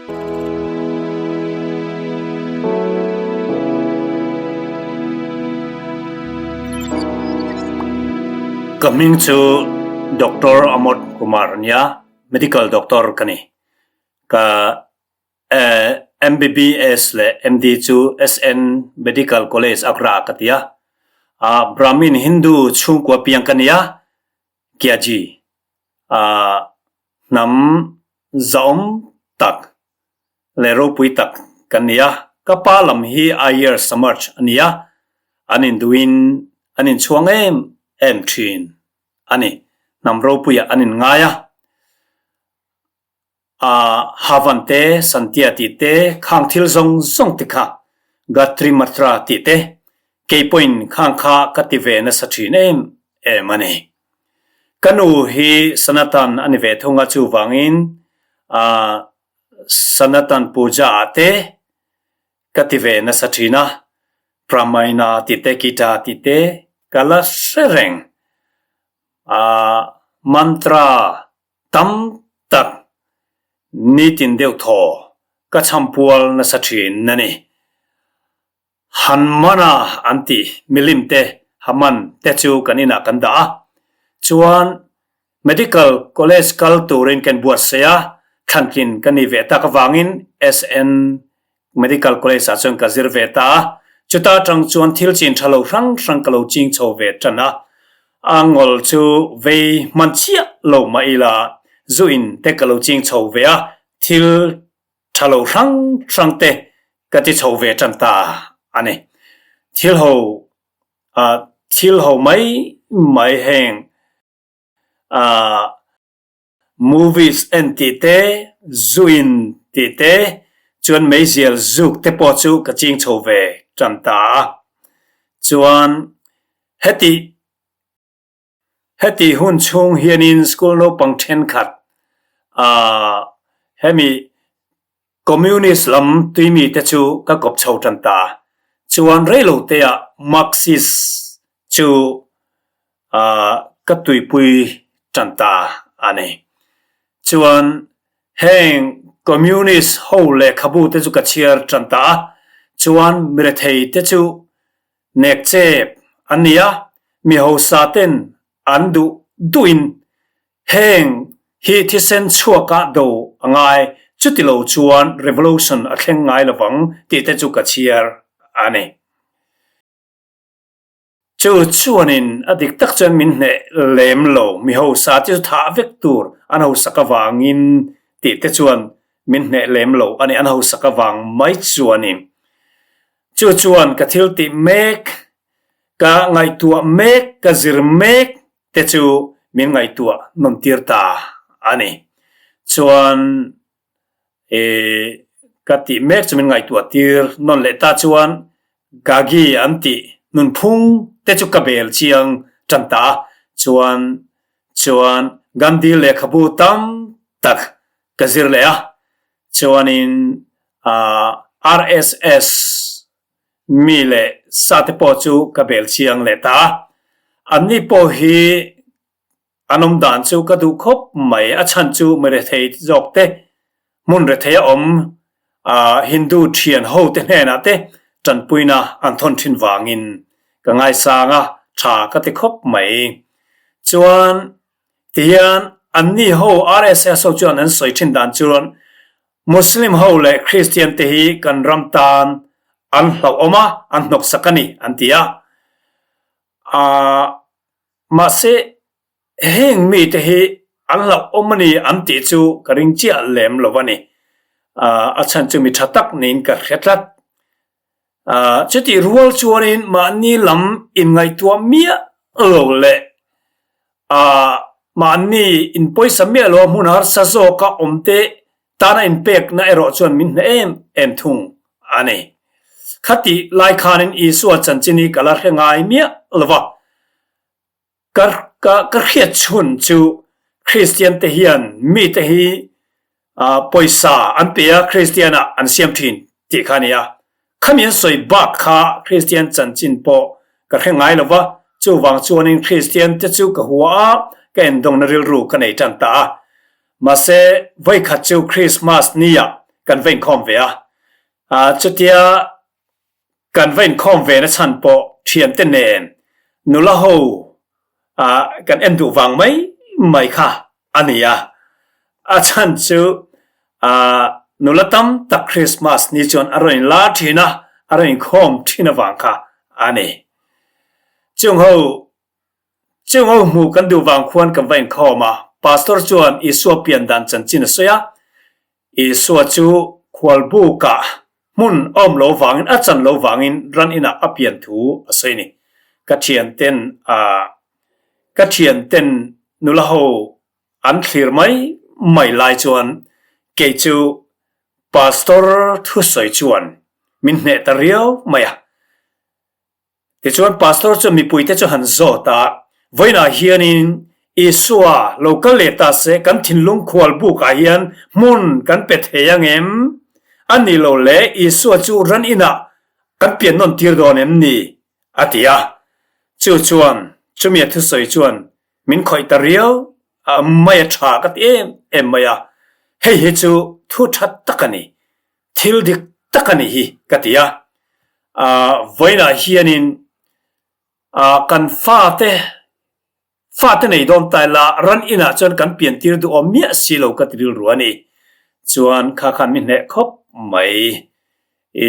Ka hming chu Doctor Amod Kumar a nia, Medical Doctor ka ni. Ka MBBS leh MD chu SN Medical College Agra ka ti a. Brahmin Hindu chhungkua piang ka ni a, Kiaji hnam zahawm tak leh ropui tak kan ni a. Ka pa lam hi Iyer Samarch a ni a, an induhin an inchhuang em em thin a ni. Hnam ropuiah an inngai a. A Havan te, Santia tih te, khang thil zawng zawng te kha, Gatri Matra tih te, kei pawhin khang kha ka ti ve nasa thin em em a ni. Ka nu hi Sanatan a ni ve thung a, chuvangin Sanatan Puja ah te ka ti ve nasa thin a, Pramaina tih te, Gita tih te ka la hre reng. Mantra Tam tak nitin deuh thaw ka chhampual nasa thin a ni. Hanmana an tih milim te, Haman te chu kan inah kan dah a. Chuan Medical College kal turin kan buatsaih a, thlantlin ka ni ve tak avangin SN Medical College ah chuan ka zir ve ta a, chuta atang chuan thil chin tha lo hrang hrang ka lo ching chho ve tan a, a ngawl chu vei hman chiah lo mah ila zu in te ka lo ching chho ve a, thil tha lo hrang hrang te ka ti chho ve tan ta a ni. Thil ho thil ho mai mai heng Movies en tih te, zu in tih te, chuan meizial zuk te pawh chu ka ching chho ve tan ta a. Chuan heti heti hun chhung hianin school naupang thenkhat ah hemi Communist lam tuimi te chu ka kawp chho tan ta. Chuan reilo te ah Marxist chu ka tuipui tan ta a ni. Chuan heng Communist ho lehkhabu te chu ka chhiar tan ta a, chuan mirethei te chu nek chep an ni a, mi hausa ten an duh duhin heng hi thisen chhuakah do a ngai, chuti lo chuan revolution a thleng ngai lovang tih te chu ka chhiar a ni. Chu chuanin a dik tak chuan min hneh lem lo, mi hausa te chu thah vek tur an hausak avangin tih te chuan min hneh lem lo a ni, an hausak avang mai chuanin. Chu chuan ka thil tih mek, ka ngaihtuah mek, ka zir mek te chu min ngaihtuah nawn tir ta a ni. Chuan Ih, ka tih mek chu min ngaihtuah tir nawn leh ta chuan Gagi an tih nunphung te chu ka bel chiang tan ta a, chuan chuan Gandhi lehkhabu tam tak ka zir leh a, chuanin ah RSS mi leh sa te pawh chu ka bel chiang leh ta a, anni pawh hi An awm dan chu ka duh khawp mai, a chhan chu mi rethei zawk te, hmun rethei a awm Hindu thian ho te hnenah te tanpuina an thawn thin vangin ka ngaisang a, tha ka ti khawp mai. Chuan tihian anni ho RSS ho chuan an sawi thin dan chuan Muslim ho leh Christian te hi kan ram tan an hlauhawm a, an hnawksak a ni an ti a. Mahse, heng mite hi an hlauhawm a ni an tih chu ka ring chiah lem lo a ni. A chhan chu mi tha tak niin ka hre tlat. Chutih rual chuanin mahni lam inngaihtuah miah lo leh mahni inpawisa miah lo a hmun harsa zawka awmte Tana inpekna erawh chuan min hneh em em thung a ni. Khatih lai khanin Isua chanchin hi ka la hre ngai miah lo va, ka ka ka hriat chhun chu Kristian te hian mite hi pawisa an pe a, Kristian ah an siam thin tih kha a ni a. Khami an sawi bak kha Kristian chanchin pawh ka hre ngai lo va, chuvang chuanin Kristian te chu ka hua a, ka endawngna rilru ka nei tan ta a. Mahse, vawikhat chu Krismas nia kan va inkhawm ve a. Chutia kan va inkhawm ve na chhan pawh thiante nen nula ho kan en duh vang mai mai kha a ni a. A chhan chu nula tam tak Christmas ni chuan a rawn inlar thin a, a rawn inkhawm thin avang kha a ni. Chung ho Chung ho hmuh kan duh vang khuan kan va inkhawm a, Pastor chuan Isua pian dan chanchin a sawi a, Isua chu khualbukah hmun a awm lo vangin a chan lo vangin ran inah a pian thu a sawi a ni. Ka thianten a ka thianten nula ho an thlir mai mai lai chuan kei chu Pastor thusawi chuan min hneh ta riau mai a. Tichuan Pastor chuan mipuite chu han zawt a, Vawiinah hianin Isua lo kal leh ta se kan thinlung khual bukah hian hmun kan pe thei ang em? A ni lo le, Isua chu ran inah kan pian nawn tir dawn em ni? a ti a. Chu chuan chumi a thusawi chuan min khawih ta riau a, mai a tha ka ti em em mai a, hei hi chu thu tha tak a ni. Thil dik tak a nih hi ka ti a, vawiinah hianin kan fate fate nei dawn ta ila ran inah chuan kan pian tir duhawm miah si lo ka ti rilru a ni. Chuan kha khan mi hneh khawp mai i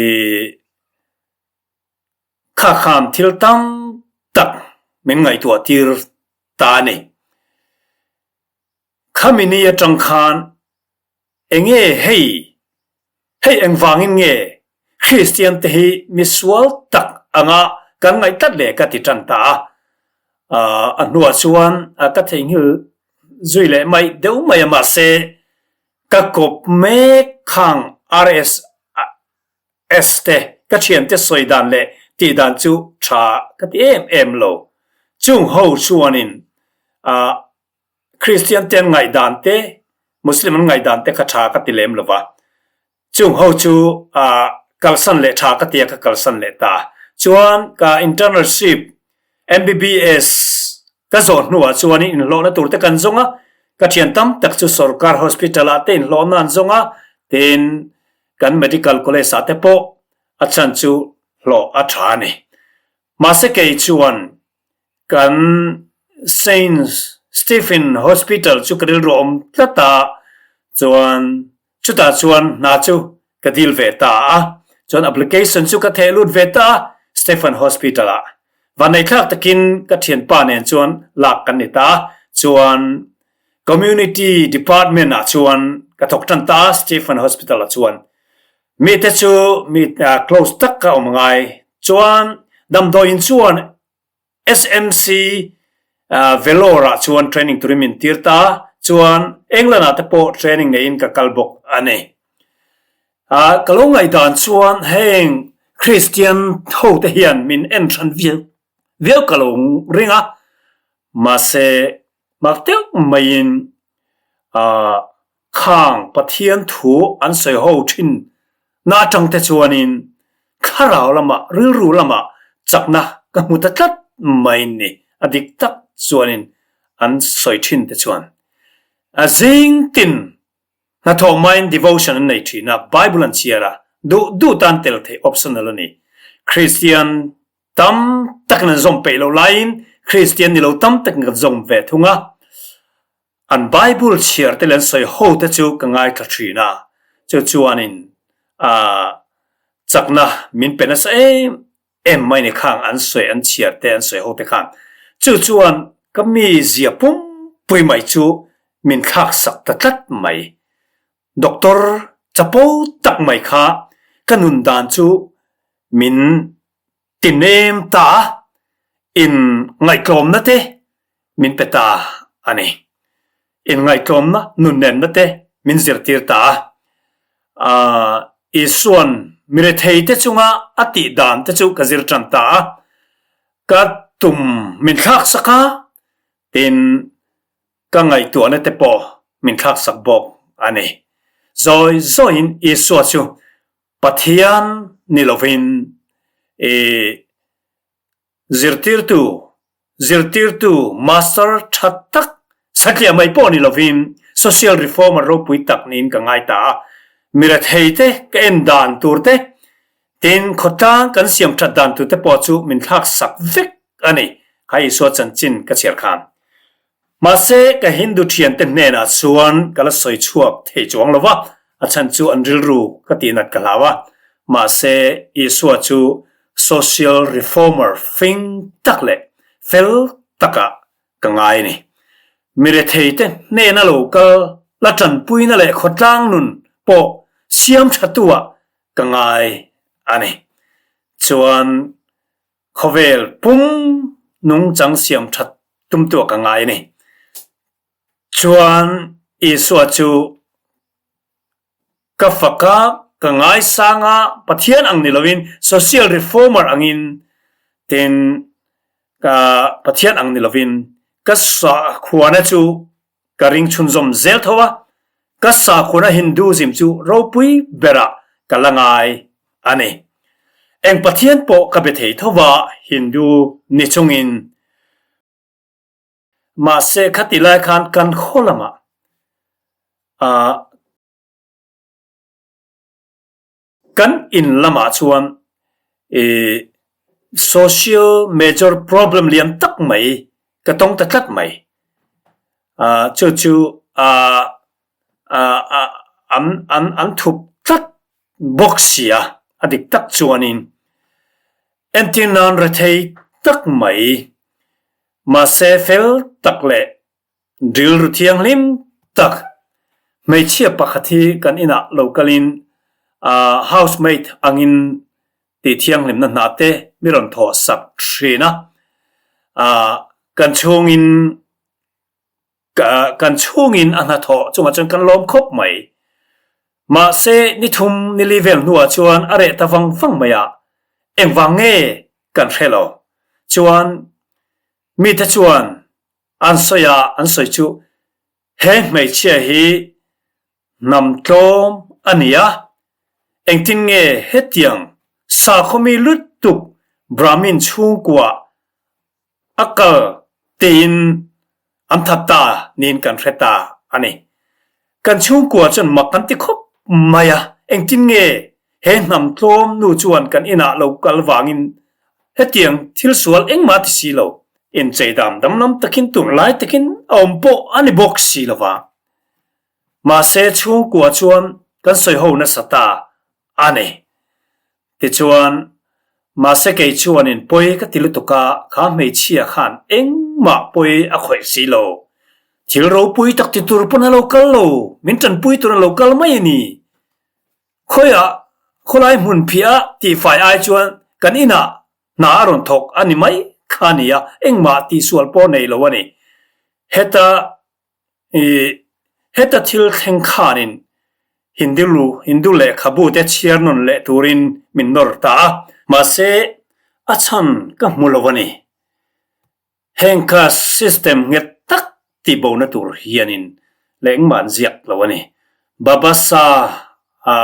kha khan thil tam tak min ngaihtuah tir ta a ni. Khami ni atang khan Enge hei? Hei engvangin nge Kristian te hi misual tak anga kan ngaih tlat le ka ti tan ta a. A hnuah chuan ka theihnghilh zui leh mai deuh mai a mahse ka kawp mek khang RSS te ka thiante sawi dan leh tih dan chu tha ka ti em em lo. Chung ho chuanin Kristian te an ngaihdan te, Muslim an ngaihdan te kha tha ka ti lem lo va. Chung ho chu kalsan leh tha ka ti a, ka kalsan leh ta. Chuan ka internship MBBS ka zawh hnuah chuanin inhlawhna tur te kan zawng a, ka thian tam tak chu sorkar hospital ah te inhlawhna an zawng a, tin kan medical college ah te pawh a chhan chu hlawh a tha a ni. Mahse kei chuan Kan Saint Stephen Hospital chu ka rilru awm tlat a, chuan chutah chuan hna chu ka dil ve ta a, chuan application chu ka theh lut ve ta a Stephen Hospital ah. Vanneihthlak takin ka thianpa nen chuan lak kan ni ta a, chuan Community Department ah chuan ka thawk tan ta a Stephen Hospital ah chuan. Mite chu mi close tak ka awm ngai, chuan damdawiin chuan SMC Vellore ah chuan training turin min tir ta a, chuan England ah te pawh training neiin ka kal bawk a ni. Ka lo ngaihdan chuan heng Kristian ho te hian min en hran viau viau ka lo ring a, mahse mak deuh maiin Khang Pathian thu an sawi ho thin na atang te chuanin thlarau lamah rilru lamah chakna ka hmu ta tlat mai ni a dik tak chuanin an sawi thin te chuan a zing tin hnathawh maiin devotion an nei thin a, Bible an chhiar a, duh duh tan tel theih optional a ni. Kristian tam takin an zawm peih loh laiin Kristian ni lo tam takin kan zawm ve thung a. An Bible chhiar te leh an sawi ho te chu ka ngaithla thin a, chu chuanin aah chakna min pe nasa em em mai ni khang an sawi an chhiar te an sawi ho te khan. Chu chuan ka mizia pumpui mai chu min thlak sak ta tlat mai. Doctor chapo tak mai kha ka nun dan chu min ti nem ta a, in ngaihtlawmna te min pe ta a ni. Inngaihtlawmna, nunnenna te min zirtir ta a. Aaa Isua'n mirethei te chunga a tih dan te chu ka zir tan ta a. Ka tum min thlak sak a, tin ka ngaihtuahna te pawh min thlak sak bawk a ni. Zawi zawiin Isua chu Pathian ni lovin i Zirtirtu, Zirtirtu, Master, tha tak, satliah mai pawh ni lovin Social Reformer ropui tak niin ka ngai ta a. Mi rethei te ka en dan tur te, tin khawtlang kan siam that dan tur te pawh chu min thlak sak vek a ni, kha Isua chanchin ka chhiar khan. Mahse, ka Hindu thiante hnenah chuan ka la sawi chhuak thei chuang lo va, a chhan chu an rilru ka tihnat ka hlau a. Mahse, Isua chu social reformer fing tak leh fel takah ka ngai a ni. Mi retheite hnena lo kal la tanpuina leh khawtlang nun pawh siam thatuah ka ngai a ni. Chuan khawvel pum nungchang siam that tumtuah ka ngai a ni. Chuan Isua chu Ka fak a, ka ngaisang a, Pathian ang ni loin social reformer angin tin ka Pathian ang ni loin ka sakhuana chu ka ring chhunzawm zel tho a, ka sakhuana Hinduism chu ropui berah ka la ngai a ni. Eng Pathian pawh ka be thei tho va Hindu ni chungin. Mahse khati lai khan kan khaw lamah ah kan in lamah chuan ih social major problem lian tak mai ka tawng ta tlat mai. Ah chu chu ah ah ah an an an thup tlat bawk si a, a dik tak chuanin entir nan rethei tak mai Mahse fel tak leh rilru thianghlim tak hmeichhia pakhat hi kan inah lo kalin housemaid angin tih thianghlimna hna te mi rawn thawh sak thin a, kan chhungin kan chhungin a hnathawh chungah chuan kan lawm khawp mai. Mahse ni thum ni li vel hnuah chuan a reh ta vang vang mai a, engvang nge kan hre lo. Chuan mite chuan an sawi a, an sawi chu he hmeichhia hi hnam tlawm a ni a, engtin nge hetiang sakhawmi lutuk Brahmin chhungkua A kal tiin an that ta niin kan hre ta a ni. Kan chhungkua chuan mak kan ti khawp mai a, engtin nge he hnam tlawm nu chuan kan inah lo kal vangin hetiang thil sual engmah ti si lo, inchei dam damlam takin tur lai takin a awm pawh a ni bawk si lo va. Mahse chhungkua chuan kan sawi ho nasa ta a ni. Tichuan, mahse kei chuanin pawi ka ti lutuk a, kha hmeichhia khan engmah pawi a khawih si lo. Thil ropui tak ti tur pawn a lo kal lo, min tanpui tur a lo kal mai a ni. Khawiah khawlai hmun phiah tihfai ai chuan kan inah hna a rawn thawk a ni mai kha a ni a, engmah tihsual pawh nei lo a ni. Heta I heta thil thleng khanin Hindu lu Hindu lehkhabu te chhiar nawn leh turin min nawr ta a, mahse a chhan ka hmu lo a ni. Heng caste system nghet tak tih bona tur hianin leh engmah an ziak lo a ni. Babasa a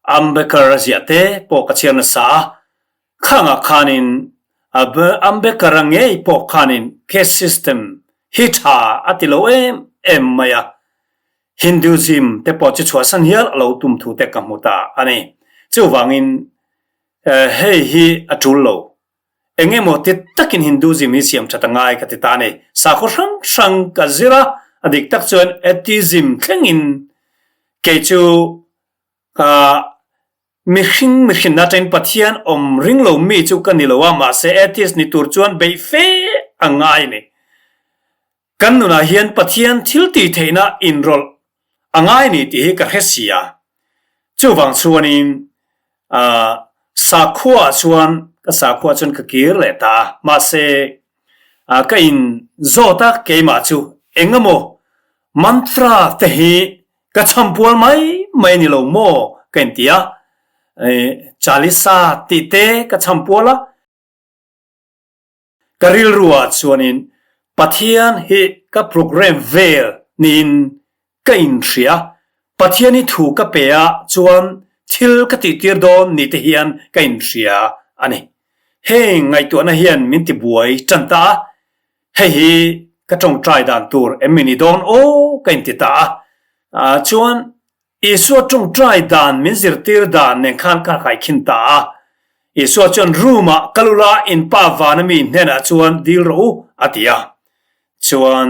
Ambekar a ziah te pawh ka chhiar nasa a, Khangah khanin Ambedkar a ngei pawh khanin caste system hi tha a ti lo em em mai a, Hinduism te pawh chu chhuahsan hial a lo tum thu te ka hmu ta a ni. Chuvangin hei hi a tul lo. Eng emaw ti takin Hinduism hi siam that a ngai ka ti ta a ni. Sakhaw hrang hrang ka zir a, a dik tak chuan atheism thlengin kei chu ka Mihring mihrin atangin Pathian awm ring lo mi chu ka ni lo a, mahse atheist ni tur chuan beih fe a ngai a ni. Kan nunah hian Pathian thil tih theihna inrawlh a ngai ni tih hi ka hre si a. Chuvang chuanin sakhua ah chuan ka sakhua chuan ka kir leh ta a, mahse ka in zawt a keimah chu eng emaw mantra te hi Ka chhampual mai mai ni lo maw ka inti a, Chalisa tih te ka chhampual a, ka rilru ah chuanin Pathian hi ka program vel niin ka inhria, Pathian hi thu ka pe a chuan thil ka tihtir dawn ni te hian ka inhria a ni. Heng ngaihtuahna hian min tibuai tan ta a, Hei hi ka tawngtai dan tur em mi ni dawn aw ka inti ta a. Chuan Isua ṭawngṭai dan min zirtir dan nen khan ka kaikhin ta a. Isua chuan room-ah kal ula in pa vana mi hnenah chuan dil rawh u a ti a. Chuan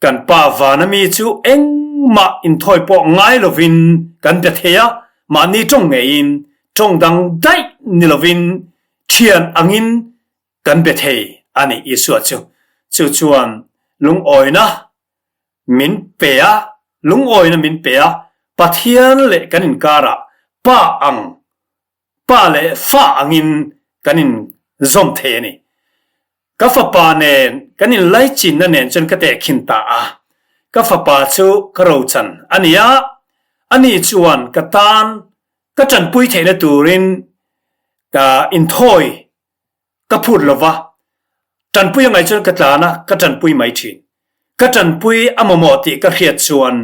kan pa vana mi chu engmah inthawi pawh ngai lovin kan be thei a, mahni ṭawng ngeiin ṭawng dang daih ni lovin ṭhian angin kan be thei a ni Isua chu. Chu chuan lungawina min pe a, lungawina min pe a, Pathian leh kan inkarah pa ang, pa leh fa angin kan inzawm thei a ni. Ka fapa nen kan inlaichinna nen chuan ka tehkhin ta a, ka fapa chu ka rochan a ni a, ani chuan ka tan ka tanpui theihna turin ka inthawi Ka phut lo va, tanpui a ngaih chuan ka tlan a, ka tanpui mai thin. Ka tanpui a mamawh tih ka hriat chuan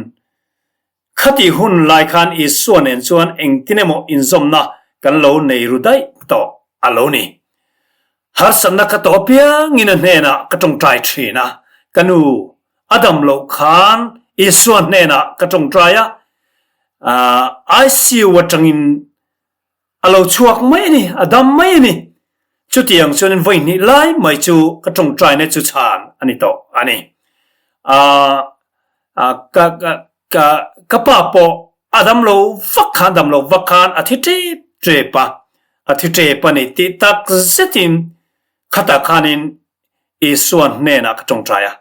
khatih hun lai khan Isua nen chuan engtin emaw inzawmna kan lo nei ru daih tawh a lo ni. Harsatna ka tawh apiangin a hnenah ka tawngtai thin a, ka nu a dam loh khan Isua hnenah ka tawngtai a, ICU atangin A lo chhuak mai a ni, a dam mai a ni. Chutiang chuanin vawi hnih lai mai chu ka tawngtaina chu chhan a ni tawh a ni. Aaa ka ka ka ka pa pawh a dam lo vak khan dam lo vak khan a thi tep tep a, a thi tep a ni tih tak zetin khatah khanin Isua hnenah ka tawngtai a.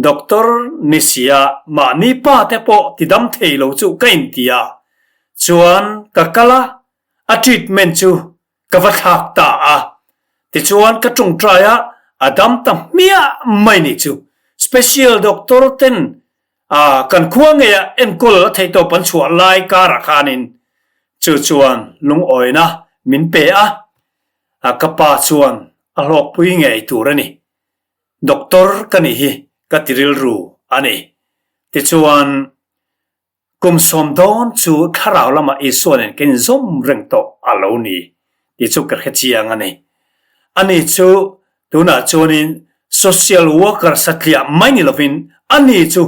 Doctor ni sia mahni pa te pawh ti dam thei lo chu ka inti a, chuan ka kal a, a treatment chu ka va thlak ta a. Tichuan ka tawngtai a, a dam ta hmiah mai nih chu. Special doctor ten kan khua ngeiah enkawl a theih tawp an chhuah lai karah khanin chu chuan lungawina min pe a, ka pa chuan a hlawkpui ngei tur a ni. Doctor ka nih hi ka ti rilru a ni. Tichuan, kum sawm dawn chu thlarau lamah Isua nen kan inzawm reng tawh a lo ni tih chu ka hre chiang a ni. Ani chu tunah chuanin social worker satliah mai ni lovin ani chu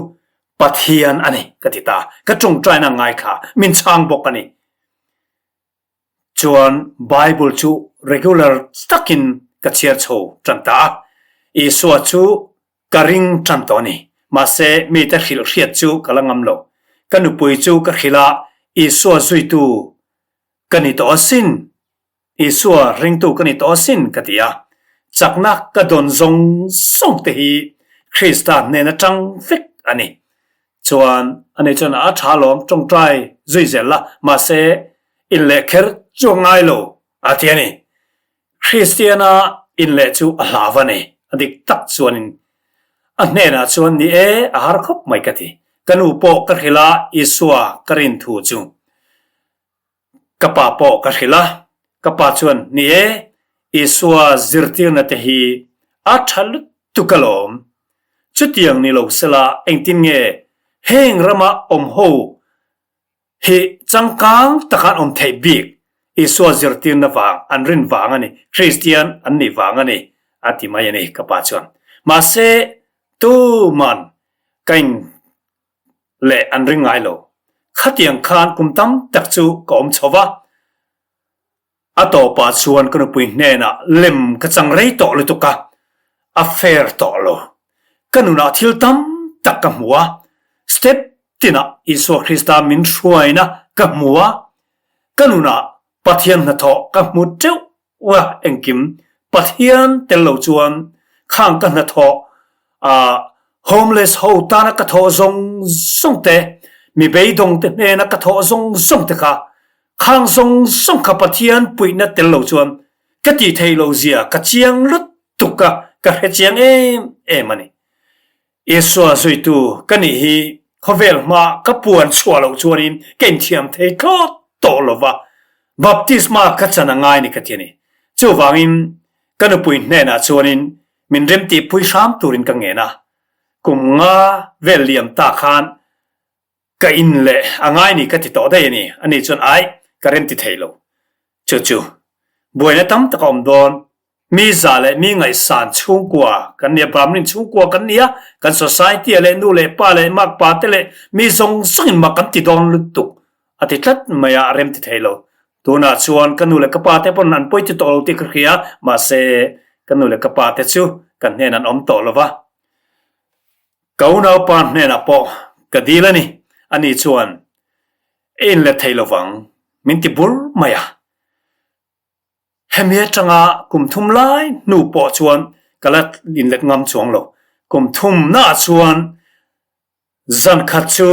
Pathian a ni ka ti ta. Ka tawngtaina ngaithla min chhang bawk a ni. Chuan Bible chu regular takin ka chhiar chho tan ta a, Isua chu ka ring tan tawh a ni. Mahse, mite hrilh hriat chu ka la ngam lo. Ka nupui chu ka hrilh a, Isua zuitu ka ni tawh asin, Isua ringtu ka ni tawh asin ka ti a. Chakna ka dawn zawng zawng te hi Krista hnen atang vek a ni. Chuan ani chuan a tha lawm tawngtai zui zel la, mahse inleh kher chu a ngai lo a ti a ni. Kristiana inleh chu a hlau a ni, a dik tak chuanin a hnenah chuan ni e, a har khawp mai ka ti. Ka nu pawh ka hrilh a, Isua ka rin thu chu. Ka pa pawh ka hrilh a, ka pa chuan, Ni e, Isua zirtirna te hi a tha lutuk alawm. Chutiang ni lo sela engtin nge heng rama awm ho hi changkang taka an awm theih bik? Isua zirtirna vang, an rin vang a ni, Kristian an nih vang a ni, a ti mai a ni, ka pa chuan. Mahse, tuman ka in leh an ring ngai lo. Khatiang khan kum tam tak chu ka awm chho va, a tawpah chuan ka nupui hnenah lem ka chang rei tawh lutuk a, a fair tawh lo. Ka nunah thil tam tak ka hmu a, step tinah Isua Krista min hruaina ka hmu a, ka nunah Pathian hnathawh ka hmu teuh Ua engkim Pathian tel lo chuan khang ka hnathawh ah homeless ho tana ka thawh zawng zawng te, mi beidawng te hnena ka thawh zawng zawng te kha khang zawng zawng kha Pathian puihna tel lo chuan ka tih theih lo zia ka chiang lutuk a, ka hre chiang em em a ni. Isua zuitu ka nih hi khawvel hma ka puan chhuah loh chuanin ka inthiam thei thlawt tawh lo va, baptisma ka chan a ngai ni ka ti a ni. Chuvangin ka nupui hnenah chuanin min remtihpui hram turin ka ngen a, kum nga vel liam ta khan ka in leh a ngai ni ka ti tawh daih a ni. Ani chuan ai, ka remti thei lo. Chu chu buaina tam tak a awm dawn. Mi za leh mi ngaihsan chhungkua kan nia, Brahmin chhungkua kan nia, kan society-a leh nu leh pa leh makpa te leh mi zawng zawngin mak kan ti dawn lutuk a ti tlat mai a, a rem ti thei lo. Tunah chuan ka nu leh ka pa te pawn an pawi ti tawh lo tih ka hria, mahse ka nu leh ka pa te chu kan hnenah an awm tawh lo va. Ka unaupa hnenah pawh ka dil a ni, ani chuan i inlet thei lovang min ti bur mai a. Hemi atanga kum thum lai hnu pawh chuan ka la inlet ngam chuang lo. Kum thumnaah chuan zan khat chu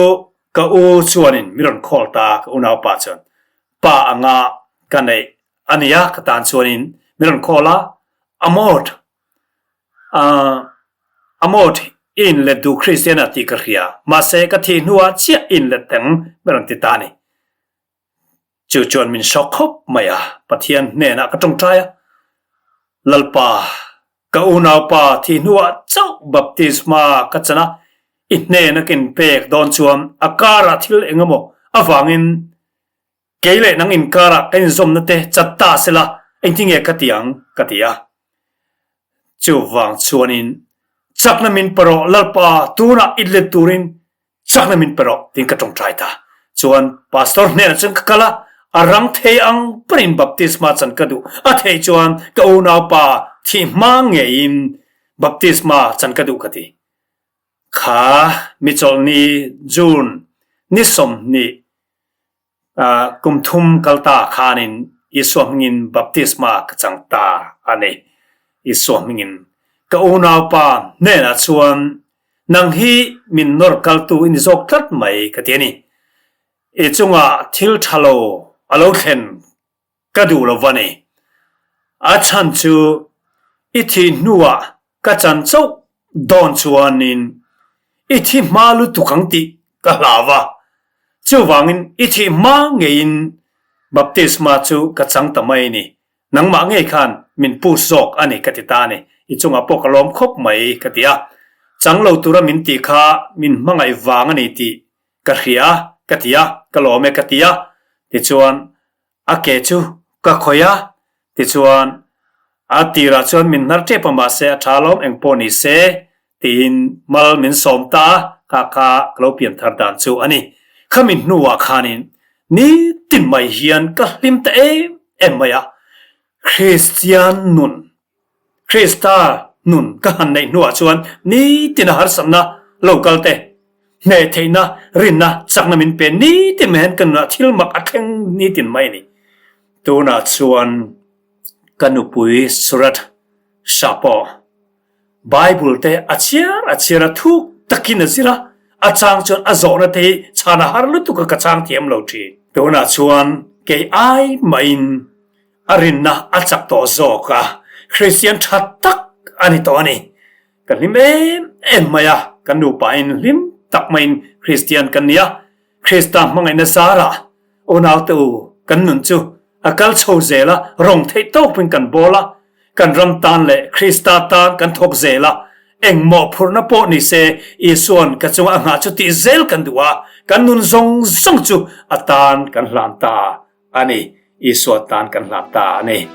ka u chuanin min rawn call ta a, ka unaupa chuan pa anga ka neih a nia ka tan chuanin min rawn call a, Amod, Amod i inlet duh Kristian a tih ka hria, mahse ka thih hnuah chiah i inlet teng min rawn ti ta a ni. Chu chuan min shock khawp mai a, Pathian hnenah ka tawngtai a, Lalpa, ka unaupa thih hnuah chauh baptisma ka chan a, i hnena ka inpek dawn chuan a karah thil eng emaw avangin kei leh nang inkarah ka inzawmna te chat ta sela engtinge ka ti ang ka ti a. Chuvang chuanin chakna min pe rawh Lalpa, tunah i let turin Chakna min pe rawh tiin ka tawngtai ta. Chuan pastor hnenah chuan ka kal a, a rang thei ang berin baptisma chan ka duh. A theih chuan ka unaupa thih hma ngeiin baptisma chan ka duh ka ti. Kha mi chawlhni June ni 20 Kum thum kal ta khanin Isua hmingin baptisma ka chang ta a ni. Isua hmingin ka unaupa hnenah chuan nang hi min nawr kaltu i ni zawk tlat mai ka ti a ni. I chungah thil tha lo a lo thlen ka duh lo va ni. A chhan chu i thih hnuah ka chan chauh dawn chuanin i thi hma lutuk ang tih ka hlau a. Chuvangin i thih hma ngeiin baptisma chu ka chang ta mai ni. Nangmah ngei khan min push zawk a ni ka ti ta a ni. I chungah pawh ka lawm khawp mai ka ti a. Chang lo tura min tih kha min hmangaih vang a ni tih ka hria ka ti a, ka lawm e ka ti a. Tichuan A ke chu ka khawih a, tichuan a tirah chuan min hnar tep a mahse a tha lawm eng pawh ni se tiin mal min sawm ta a, kha kha ka lo pian thar dan chu a ni. Khami hnuah khanin nitin mai hian ka hlim ta em em mai a, Kristian nun Krista nun ka han neih hnuah chuan nitin a harsatna lo kal te, hneh theihna, rinna, chakna min pe nitin mai hian ka nunah thil mak a thleng nitin mai a ni. Tunah chuan ka nupui Surat Shah pawh Bible te a chhiar a chhiar a, thuk takin a zir a, a chang chuan a zawhna te hi chhan a har lutuk a ka chang thiam lo thin. Tunah chuan kei ai mahin A rinna a chak tawh zawk a, Kristian tha tak a ni tawh a ni. Ka hlim em em mai a, kan nupain hlim tak maiin Kristian kan ni a. Krista hmangaihna zarah unaute u kan nun chu a kal chho zel a, rawng theih tawpin kan bawl a, kan ram tan leh Krista tan kan thawk zel a, eng mawhphurhna pawh ni se Isua'n ka chunga a nghah chu tih zel kan duh a, kan nun zawng zawng chu a tan kan hlan ta. A ni, Isua tan kan hlak ta a ni.